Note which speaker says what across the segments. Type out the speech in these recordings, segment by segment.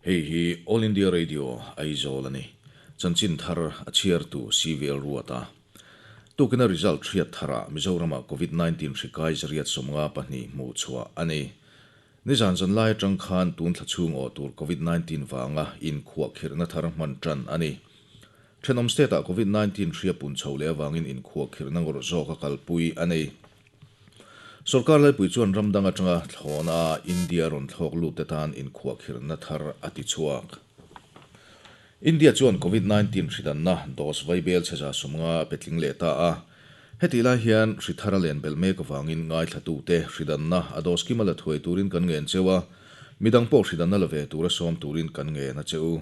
Speaker 1: Hei hi All India Radio Aizawl a ni. Chanchin thar a chhiartu CVL Ruata. Tukina result hriat tharah Mizoramah Covid 19 hri kai zariat 52 hmuh chhuah a ni. Nizan zan lai atang khan tun thla chhung awh tur Covid 19 vanga inkhuahkhirhna thar hman tan a ni. Thenawm state-ah Covid 19 hria pun chho leh avangin inkhuahkhirhna ngawrh zawk a kalpui a ni. Sorkar laipui chuan ram dang atanga thlawna India rawn thlawk lut te tan inkhuahkhirhna thar a ti chhuak. India chuan Covid 19 hridanna dose vaibel chhe 150 a pe tling leh ta a. Hetih lai hian hri thar a len belh mek avangin ngaithlatute hridanna a dose kima la thuai turin kan ngen cheu a, midang pawh hridanna la ve tura sawm turin kan ngen a che u.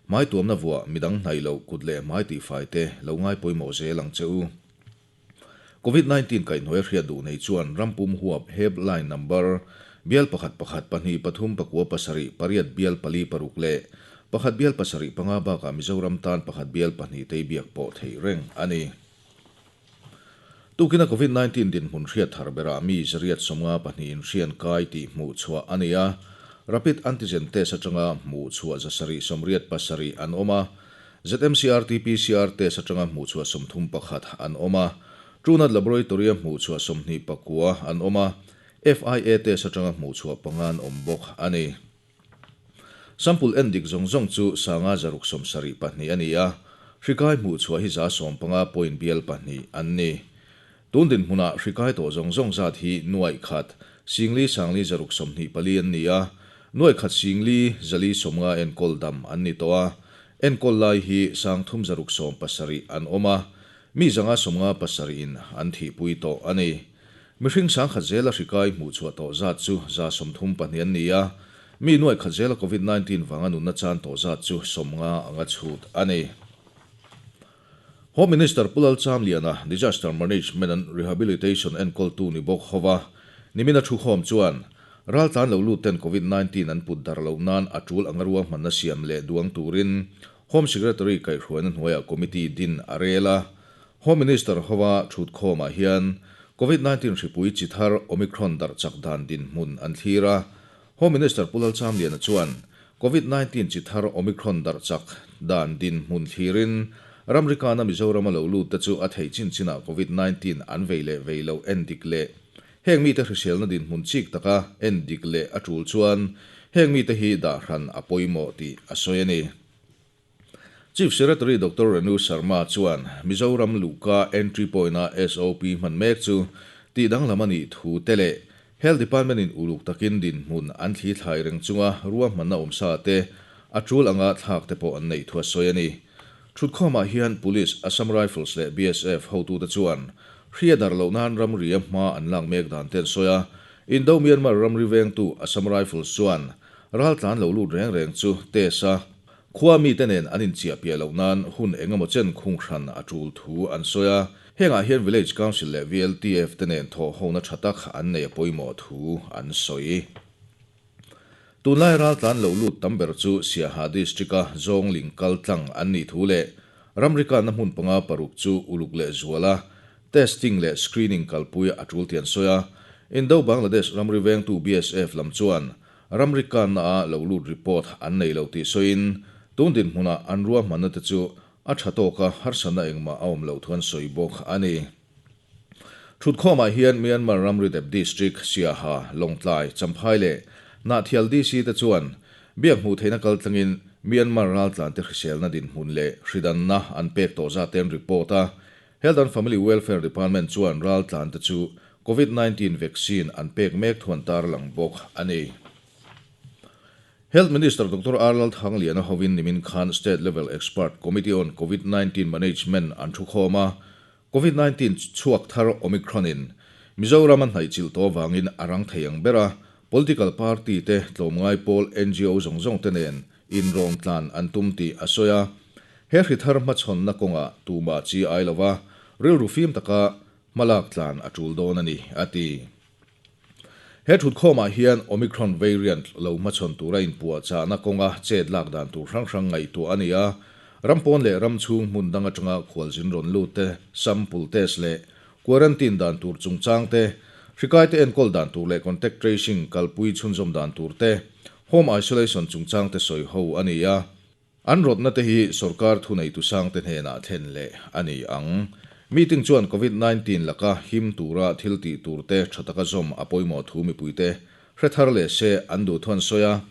Speaker 1: Hmai tuamna vuah midang hnaih loh kut leh hmai tihfai te lo ngai pawimawh zel ang che u. Covid 19 kaihhnuai a hriat duh nei chuan rampum huap helpline number bial pakhat pakhat pahnih pathum pakua pasarih pariat bial pali paruk leh pakhat bial pasarih panga bakah Mizoram tan pakhat bial pahnih tei biak pawh theih reng a ni. Tukina Covid 19 dinhmun hriat thar berah mi zariat 52 inhrian kai tih hmuh chhuah a ni a, rapid antigen test atanga hmuh chhuah 787 an awm a, ZMC RT-PCR test atanga hmuhchhuah 31 an awm a, Truenat Laboratory-a hmuhchhuah 29 an awm a, FIA test atanga hmuhchhuah panga an awm bawk a ni. Sample en dik zawng zawng chu sanga 672 a ni a, hri kai hmuhchhuah hi 15 point bial pahnih an ni. Tun dinhmunah hri kai tawh zawng zawng zat hi nuaih khat singli sangli 624 an ni a, nuaih khat singli 450 enkawl dam an ni tawh a, Enkawl lai hi 3670 an awm a, mi 157 in an thihpui tawh a ni. Mihring 10,000 zela hri kai hmuhchhuah tawh zat chu 34 an ni a, mi 100,000 zela Covid 19 vanga nunna chan tawh zat chu 50 anga chhut a ni. Home Minister Pu Lalchamliana, Disaster Management and Rehabilitation enkawltu ni bawk hova nimina thukhawm chuan, Raltlan lo lut ten Covid 19 an put darh loh nan a tul anga ruahmanna siam leh duang turin Home Secretary kaihhruaina hnuaiah committee din a rel a. Home Minister hova thutkhawmah hian Covid 19 hripui chi thar Omicron darh chak dan dinhmun an thlir a. Home Minister Pu Lalchamliana chuan Covid 19 chi thar Omicron darh chak dan dinhmun thlirin ramrikana Mizorama lo lut te chu a theih chin chinah Covid 19 an vei leh vei loh en dik leh Heng mite hriselna dinhmun chik taka en dik leh a tul chuan heng mite hi dah hran a pawimawh tih a sawi a ni. Chief Secretary Doctor Renu Sharma chuan Mizoram luhka entry point-a SOP hman mek chu tih danglam a nih thu te leh Health Department-in uluk takin dinhmun an thli thlai reng chunga ruahmanna awmsa te a tul anga thlak te pawh an neih thu a sawi a ni. Thutkhawmah hian Police, Assam Rifles leh BSF hotute chuan hri a darh loh nan ramri a hma an lak mek dan te an sawi a. Indo-Myanmar ramri vengtu Assam Rifles chuan raltlan lo lut reng reng chu test a, khua mite nen an inchiah piah loh nan hun eng emaw chen khung hran a tul thu an sawi a. Hengah hian Village Council leh VLTF te nen thawhhona tha tak an nei a pawimawh thu an sawi. Tunlai raltlan lo lut tam ber chu Siaha District-a Zawngling kal tlang an nih thu leh ramrikanna hmun panga paruk chu uluk leh zuala testing leh screening kalpui a tul tih an sawi a. Indo-Bangladesh ramri vengtu BSF lam chuan ramrikanna-a lo lut report an nei lo tih sawiin tun dinhmunah an ruahmanna te chu a tha tawka harsatna engmah a awm loh thu an sawi bawk a ni. Thutkhawmah hian Myanmar ramri dep district Siaha, Lawngtlai, Champhai leh Nahthial DC te chuan biak hmuh theihna kaltlangin Myanmar raltlante hriselna dinhmun leh hridanna an pek tawh zat te an report a. Health and Family Welfare Department chuan raltlante chu Covid 19 vaccine an pek mek thu an tarlang bawk a ni. Health Minister Doctor R Lalthangliana hovin nimin khan State Level Expert Committee on Covid 19 Management an thukhawm a. Covid 19 chhuak thar Omicron in Mizoram a hnaihchilh tawh avangin a rang thei ang ber a, political party te tlawmngai pawl NGO zawng zawng te nen inrawm tlan an tum tih a sawi a. He hri thar hmachhawnna kawngah tumah chi ai lova rilru fim taka hmalak tlan a tul dawn a ni, a ti. He thutkhawmah hian Omicron variant lo hmachhawn tura inpuahchahna kawnga chet lak dan tur hrang hrang ngaihtuah a ni a, ram pawn leh ram chhung hmun dang atanga khualzin rawn lut te, sample test leh quarantine dan tur chungchang te, hri kaite enkawl dan tur leh contact tracing kalpui chhunzawm dan tur te, Home Isolation chungchang te sawi ho a ni a. An rawtna te hi sorkar thuneitu sangte hnenah thlen leh a ni ang. Meeting chuan Covid 19 laka him tura thil tih tur te tha taka zawm a pawimawh thu mipuite hre thar leh se an duh thu an sawi a.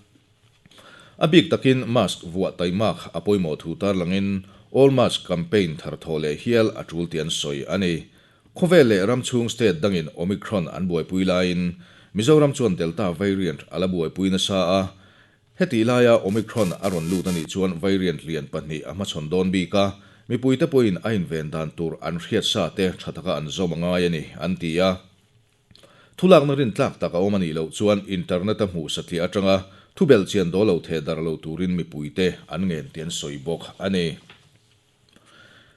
Speaker 1: A bik takin mask vuah taimak a pawimawh thu tarlangin All Mask Campaign thar thawh leh hial a tul tih an sawi a ni. Khawvel leh ram chhung state dangin Omicron an buaipui laiin Mizoram chuan Delta variant a la buaipui nasa a. Hetih laia Omicron a rawn lut a nih chuan variant lian pahnih a hmachhawn dawn bik a, mipuite pawhin a inven dan tur an hriat sa te tha taka an zawm a ngai a ni, an ti a. Thulakna rintlak tak a awm a nih loh chuan internet-a hmuh satliah atanga thubelh chian dawl lo theh darh lo turin mipuite an ngen tih an sawi bawk a ni.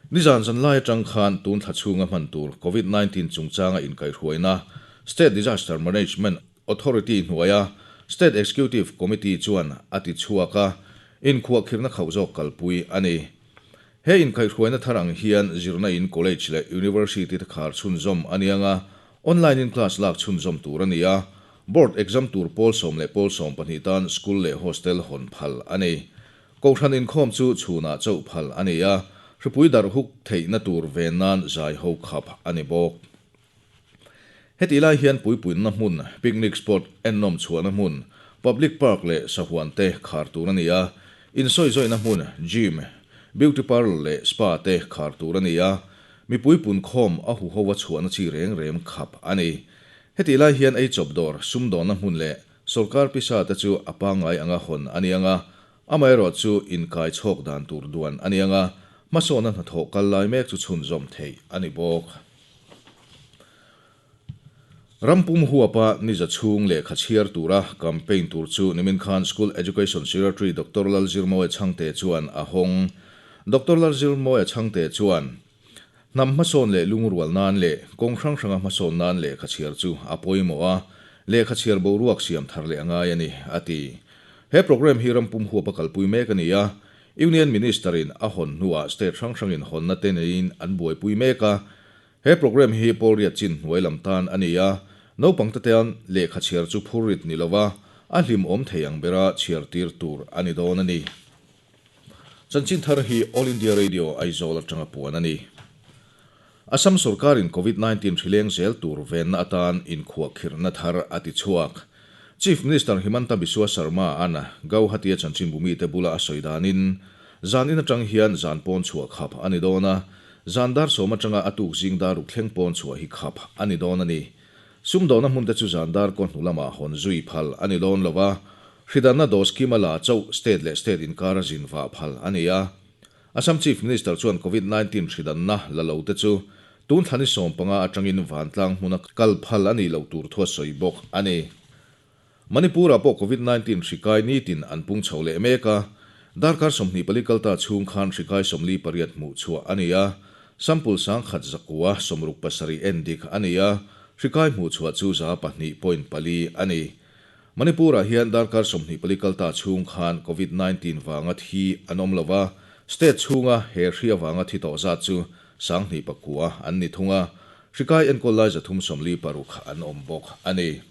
Speaker 1: Nizan zan lai atang khan tun thla chhunga hman tur Covid 19 chungchanga inkaihhruaina State Disaster Management Authority hnuaia State Executive Committee chuan a ti chhuak a, inkhuahkhirhna khauh zawk kalpui a ni. He inkaihhruaina thar ang hian zirna in college leh university te khar chhunzawm a ni anga, online in class lak chhunzawm tur a ni a, board exam tur pawl sawm leh pawl 12 tan school leh hostel hawn phal a ni. Kohhran inkhawm chu chhunah chauh phal a ni a, hripui darh huk theihna tur ven nan zai ho khap a ni bawk. Hetih lai hian puipuinna hmun, picnic spot, ennawm chhuahna hmun, public park leh sahuan te khar tur a ni a, insawizawiina hmun, gym, beauty parlour leh spa te khar tur a ni a, mipui punkhawm a huho a chhuahna chi reng reng khap a ni. Hetih lai hian eichawp dawr, sumdawnna hmun leh Sorkar pisa te chu a pangngai anga hawn a ni anga, amaherawh chu inkai chhawk dan tur duan a ni anga, hmasawnna hnathawh kal lai mek chu chhunzawm theih a ni bawk. Ram pum huapa niza chhung lehkha chhiar tura campaign tur chu nimin khan School Education Secretary Doctor Lalzirmawia Chhangte chuan a hawng. Doctor Lalzirmawia Chhangte chuan, Hnam hmasawn leh lungrual nan leh kawng hrang hranga hmasawn nan lehkha chhiar chu a pawimawh a, lehkha chhiar boruak siam thar leh a ngai a ni, a ti. He programme hi ram pum huap a kalpui mek a ni a, Union Minister-in a hawn hnuah state hrang hrangin hawnna te neiin an buaipui mek a. He programme hi Pawlriat chin hnuai lam tan a ni a, naupang te tan lehkha chhiar chu phurrit ni lova a hlimawm thei ang bera chhiar tir tur a ni dawn a ni. Chanchin thar hi All India Radio Aizawl atanga puan a ni. Assam sorkarin Covid 19 hrileng zel tur venna atan inkhuahkhirhna thar a ti chhuak. Chief Minister Himanta Biswa Sarma an Gauhati-a chanchinbu mite bula a sawi danin, zan in atang hian zan pawn chhuah khap a ni dawn a, zan dar sawm atanga a tuk zing dar ruk thleng pawn chhuah hi khap a ni dawn a ni. Sumdawhna hmunte chu zan dar kaw hnu lamah hawn zui phal a ni dawn lo a, Hridanna dose kima la chauh state leh state inkar a zin vah phal a ni a. Assam Chief Minister chuan Covid 19 hridanna la lo te chu tun thla ni 15 atangin vantlang hmuna kal phal a nih loh tur thu a sawi bawk a ni. Manipur-ah pawh Covid 19 hri kai nitin an pung chho leh mek a, darkar 24 kalta chhung khan hri kai 48 hmuh chhuah a ni a, sample 1100 67 en dik a ni a, hri kai hmuh chhuah chu 2.4 a ni. Manipur-ah hian darkar 24 kalta chhung khan Covid 19 vanga thi an awm lo va, state chhunga he hri avanga thi tawh zat chu 29 an ni thung a, hri kai enkawl lai 346 an awm bawk a ni.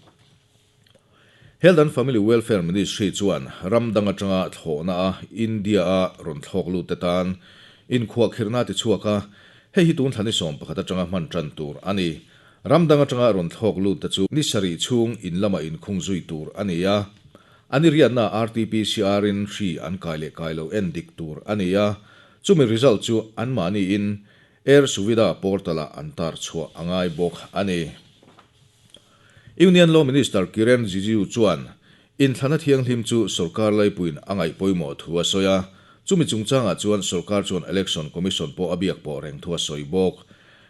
Speaker 1: Health and Family Welfare Ministry chuan ram dang atanga thlawhna a India-a rawn thlawk lut te tan inkhuahkhirhna a ti chhuak a, hei hi tun thla ni 11 atanga hman tan tur a ni. Ram dang atanga rawn thlawk lut te chu ni sarih chhung in lamah inkhung zui tur a ni a. A ni riatna RTPCR in hri an kai leh kai lo en dik tur a ni a. Chumi result chu anmahni in Air Suvidha portal ah an tar chhuah a ngai bawk a ni. Union Law Minister Kiren Rijiju chuan Inthlana thianghlim chu sorkar laipuiin a ngaih pawimawh thu a sawi a, chumi chungchangah chuan sorkar chuan Election Commission pawh a biak pawh reng thu a sawi bawk.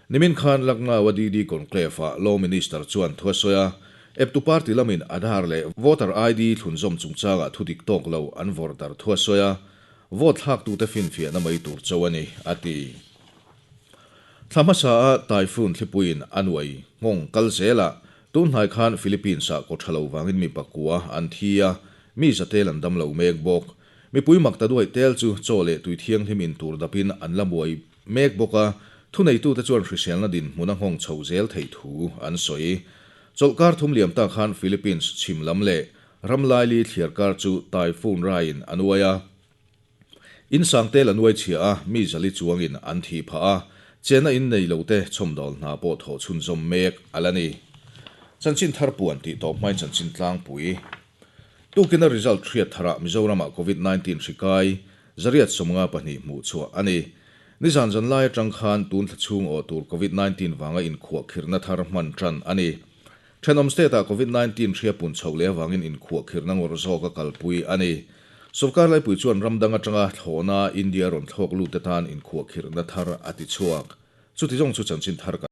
Speaker 1: Nimin khan Lucknow-a DD Conclave-ah Law Minister chuan thu a sawi a, eptu party lamin Aadhaar leh Voter ID thlunzawm chungchangah thu dik tawk lo an vawrh darh thu a sawi a, vote thlaktute finfiahna mai tur cho a ni, a ti. Thla hmasa-a Typhoon thlipuiin a nuai nghawng kal zelah Tun hnai khan Philippines-ah kaw tha lo vangin mi pakua an thi a, mi za tel an dam lo mek bawk. Mipui mak ta duaih tel chu chaw leh tui thianghlim in tur dapin an la buai mek bawk a, thuneitute chuan hriselna dinhmun a nghawng chhoh zel theih thu an sawi. Chawlhkar thum liam ta khan Philippines chhim lam leh Ram laili thliarkar chu Typhoon Rai-in a nuai a. In sangtel a nuai chhia a, mi zali chuangin an thih phah a, chenna in nei lote chhawmdawl hna pawh thawh chhunzawm mek a la ni. Chanchin thar puan tih tawp hmain chanchin tlangpui. Tukin a result hriat tharah Mizoramah Covid 19 hri kai 152 hmuh chhuah a ni. Nizan zan lai atang khan tun thla chhung awh tur Covid 19 vanga inkhuahkhirhna thar hman tan a ni. Thenawm state-ah Covid 19 hria pun chhoh leh avangin inkhuahkhirhna ngawrh zawk a kalpui a ni. Sorkar laipui chuan ram dang atanga thlawhna India rawn thlawk lut te tan inkhuahkhirhna thar a ti chhuak. Chuti zawng chu chanchin thar kan.